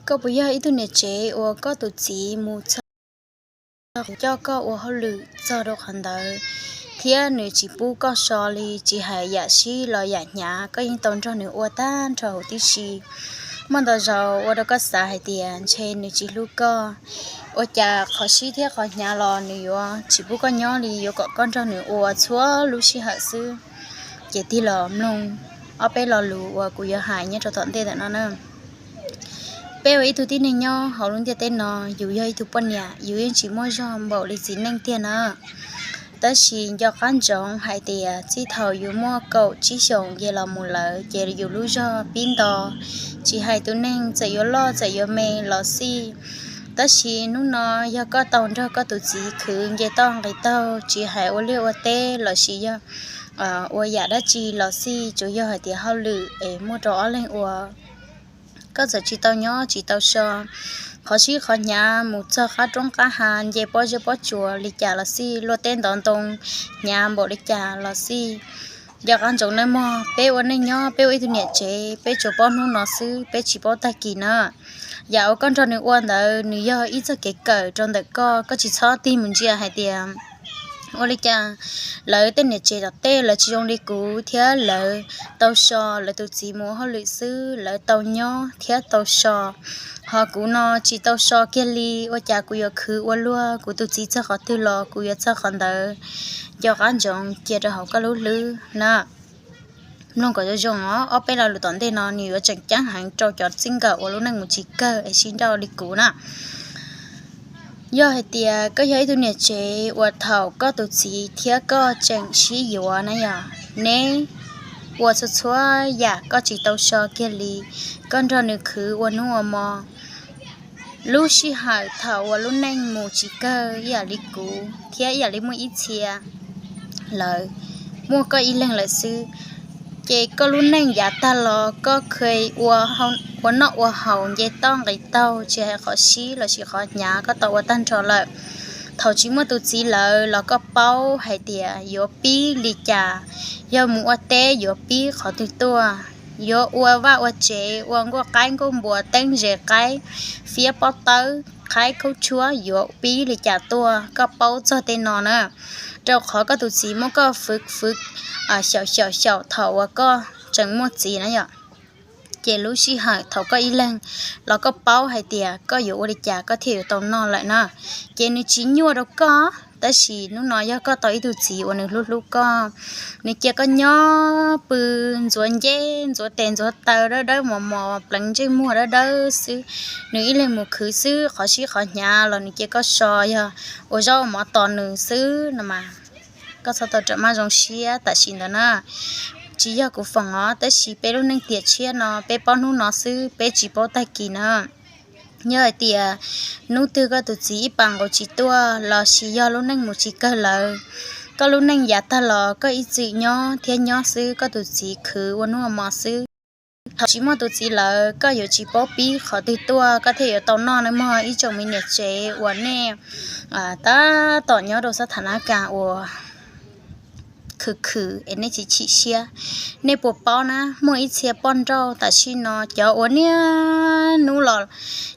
Koj puas yog ib tug niam tsev uas koj tus txiv mus txog, coj koj ua hauj lwm txog rau qhov ntawd, thiab nws tsis pub koj so li, tsis hais yam sib los yam hnyav, koj yeej tau nrog nws ua tag nrho huv tib si. Muaj ntau zaus ua rau koj xav hais tias ntshe nws tsis hlub koj. Ua cas qhov sib thiab qhov hnyav los nws yuav tsis pub koj nyob li, yuav kom koj nrog nws ua txhua lub sij hawm xwb. Ces tig los mloog ob peb lo lus uas kuv yuav hais nyob rau tom ntej ntawm no na. Peb ua ib tug tib neeg nyob hauv lub ntiaj teb no, yus yog ib tug poj niam, yus yeej tsis muaj zog npaum li txiv neej tiag na. Tab sis nco qab ntsoov hais tias txij thaum yus muaj kaum tsib xyoos nce los mus lawm ces yus lub zog pib nto, tsis hais tus neeg txawm yuav loj txawm yuav me los xij. Tab sis hnub no yog koj tau nrog koj tus txiv khwv nce toj nqis taug, tsis hais ua liaj ua teb los sis yog ua yam dab tsi los xij, tsuas yog hais tias hauj lwm es muaj rau ob leeg ua, koj txawm tsis tau nyob tsis tau so, qhov sib qhov hnyav mus txog qab roob qab hav, nce pob zeb pob tsuas li cas los xij, luaj teb ntov ntoo hnyav npaum li cas los xij, nco qab ntsoov nawb mog, peb ua neej nyob, peb ua ib tug niam tsev, peb tsuas paub hnub no xwb, peb tsis paub tag kis na. Yam uas koj nrog nws ua ntawd nws yog ib txoj kev kawm rau ntawm koj, koj tsis txhob tig mus ntsia hais tias ua li cas lawv tej niam tsev tom tej lawv tsis zoo li kuv thiab, lawv tau so, lawv tus txiv mus ua hauj lwm xwb lawv tau nyob thiab tau so, ho kuv no tsis tau so kiag li, ua cas kuv yuav khwv ua luaj, kuv tus txiv txog qhov twg los kuv yuav txog qhov ntawd. Nco qab ntsoov cia rau hauv koj lub hlwb na. Mloog kom zoo zoo os, ob peb lo lus tom ntej no nws yuav tseem ceeb heev rau cov txij nkawm uas lub neej mus tsis kawg es sib nrauj li kuv na. Yog hais tias koj yog ib tug niam tsev uas thaum koj tus txiv thiab koj tseem sib yuav na yog, neb ua txhua txhua yam koj tsis tau so kiag li, koj nrog nws khwv ua hnub ua hmo, lub sij hawm thaum uas lub neej mus tsis kawg ib yam li kuv thiab ib yam li muaj ib txhia lawv, muaj koj ib leeg lawm xwb, ces koj lub neej yav tag los koj kheev ua noj ua haus nce toj nqis taug, tsis hais qhov sib los sis qhov hnyav koj tau ua tag nrho lawm. Thaum tsis muaj tus txiv lawm los koj paub hais tias yuav pib li cas, yog mus ua teb yuav pib qhov twg tuaj, yuav ua vaj ua tsev, ua nkuaj qaib nkuaj npua, teeb zes qaib, fiab pob tawb, qaib khaub tshuab yuav pib li cas tuaj, koj paub txog tej no na. Rau qhov koj tus txiv muab koj fwv fwv xyaum xyaum xyaum thaum uas koj tseem muaj txiv na yom. Ces lub sij hawm thaum koj ib leeg los koj paub hais tias koj yuav ua li cas koj thiaj yuav tau noj lawm na. Ces nws tsis nyuaj rau koj, tab sis hnub no yog koj tau ib tug txiv uas nws hlub hlub koj, nws cia koj nyob pw ntxuav nceb ntxuav tes ntxuav taw dawb dawb mos mos pleev ntsej muag dawb dawb xwb, nws ib leeg mus khwv xwb, qhov sib qhov hnyav los nws cia koj so, yog ua zaub ua mov tos nws xwb no mas koj txhob tau ram maj zoo siab tam sim ntawd na. Tsis yog kuv foom os, tab sis peb lub neej tiam tshiab no peb paub hnub no xwb, peb tsis paub tag kis na. Yog hais tias hnub twg koj tus txiv ib pas nqus tsis tuaj los sis yog lub neej mus tsis kawg lawm, koj lub neej yav tag los koj ib txwm nyob thiab nyob xwb, koj tus txiv khwv ua hnub ua hmo xwb. Thaum tsis muaj tus txiv lawm koj yuav tsis paub pib qhov twg tuaj koj thiaj yuav tau noj nawb mog ib tsoom me niam tsev uas nej tab tom nyob rau xab tha na kas uas khwv khwv es nej tsis chim siab. Nej puas paub na, muaj ib txhia poj nrauj tam sim no cov uas niaj hnub los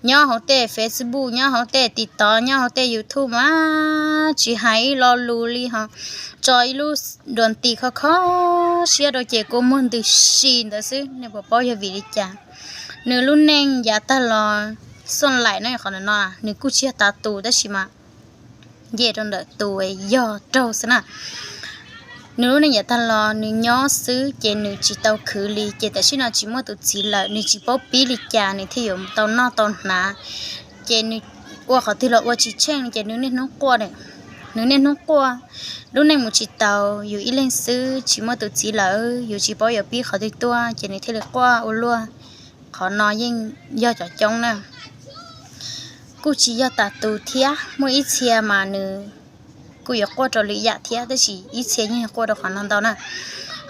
nyob hauv tej Facebook, nyob hauv tej TikTok, nyob hauv tej YouTube mas tsis hais ib lo lus li ho tso ib lub dua nti kho kho siab rau ces kua muag ntws si ntawd xwb. Nej puas paub yog vim li cas? Nws lub neej yav tag los xoj laim no qhov no nws kuj tsis yog tas tus tab sis mas nce rau ntawm tus yog raug xwb na. Nws lub neej yav tag los nws nyob xwb ces nws tsis tau khwv li, ces tam sim no tsis muaj tus txiv lawm nws tsis paub pib li cas nws thiaj yuav tau noj tau hnav. Ces nws ua qhov twg los ua tsis tsheej ces nws niaj hnub quaj, nws niaj hnub quaj. Lub neej mus tsis tau, yus ib leeg xwb tsis muaj tus txiv lawm yus tsis paub yuav pib qhov twg tuaj ces nws thiaj li quaj ua luaj. Qhov no yeej yog cov coob na. Kuj tsis yog tas tus thiab, muaj ib txhia mas nws kuj yuav quaj rau lwm yam thiab tab sis ib txhia yeej quaj rau qhov no ntau na.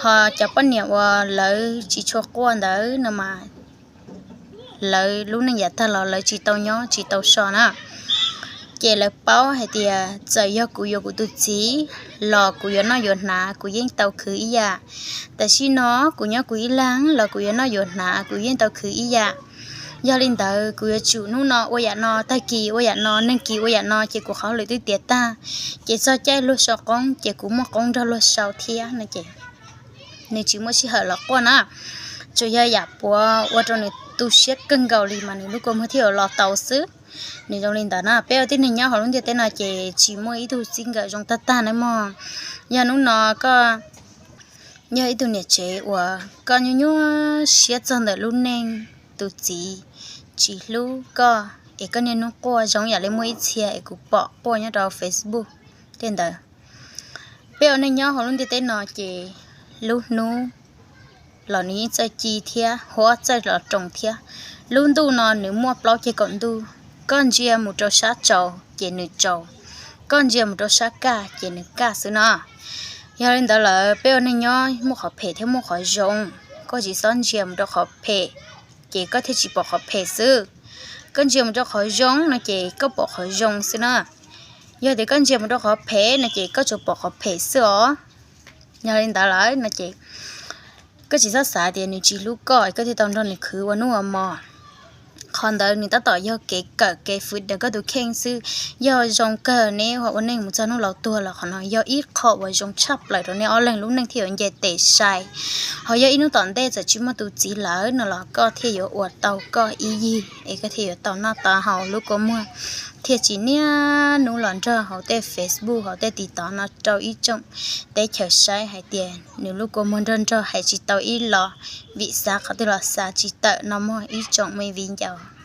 Ho cov poj niam uas lawv tsis tshua quaj ntawd no mas lawv lub neej yav tag los lawv tsis tau nyob tsis tau so na. Ces lawv paub hais tias txawm yog kuv yuav kuv tus txiv los kuv yuav noj yuav hnav kuv yeej tau khwv ib yam. Tam sim no kuv nyob kuv ib leeg los kuv yuav noj yuav hnav kuv yeej tau khwv ib yam. Yog li ntawd kuv yuav tsum hnub no ua yam no, tag kis ua yam no, nag kis ua yam no, ces kuv qhov hauj lwm twb tiav tag, ces txog caij luag sau qoob ces kuv muaj qoob nrog luag sau thiab no ces nws tsis muaj sij hawm los quaj na. Tsuas yog yam puav ua rau nws tu siab kawg nkaus li mas nws lub kua muag thiaj yuav los tau xwb. Nws zoo li ntawd na. Peb ua tib neeg nyob hauv lub ntiaj teb no ces tsis muaj ib tug txij nkawm zoo tag tag na mog. Yog hnub no koj yog ib tug niam tsev uas koj nyuaj nyuaj siab txog ntawm lub neej, tus txiv tsis hlub koj es koj niaj hnub quaj zoo yam li muaj ib txhia es kuv pom quaj nyob rau Facebook tej ntawd. Peb ua neej nyob hauv lub ntiaj teb no ces lub hnub los nws yeej txawj ci thiab, huab txawj los roos thiab. Lub ntuj no nws muaj plaub ceg kaum ntuj, koj ntsia mus rau sab tsaus ces nws tsaus, koj ntsia mus rau sab kaj ces nws kaj xwb no. Yog li ntawd lawm peb ua neej nyob muaj qhov phem thiab muaj qhov zoo, koj tsis txhob ntsia mus rau qhov phem ces koj thiaj tsis pom qhov phem xwb. Koj ntsia mus rau qhov zoo no ces koj pom qhov zoo xwb na. Yog tias koj ntsia mus rau qhov phem no ces koj tsuas pom qhov phem xwb os. Yog li ntawd lawm no ces koj tsis txhob xav tias nws tsis hlub koj koj thiaj tau nrog nws khwv ua hnub ua hmo. Qhov ntawd nws tab tom yog kev kawm kev fwv daws koj tus kheej xwb. Yog zoo kawg neb ho ua neej mus txog hnub laus tuag los qhov no yog ib qho uas zoo tshaj plaws rau neb ob leeg lub neej thiaj yuav nce tes sai. Ho yog ib hnub tom ntej txawm tsis muaj tus txiv lawm no los koj thiaj yuav ua tau koj ib yig es koj thiaj yuav tau noj tau haus, lub kua muag thiaj tsis niaj hnub los nrog hauv tej Facebook hauv tej TikTok no rau ib tsoom teb chaws saib hais tias nws lub kua muag nrog nrog hais tsis tau ib los, vim xav qhov twg los xav tsis tawm no mog ib tsoom me viv ncaus.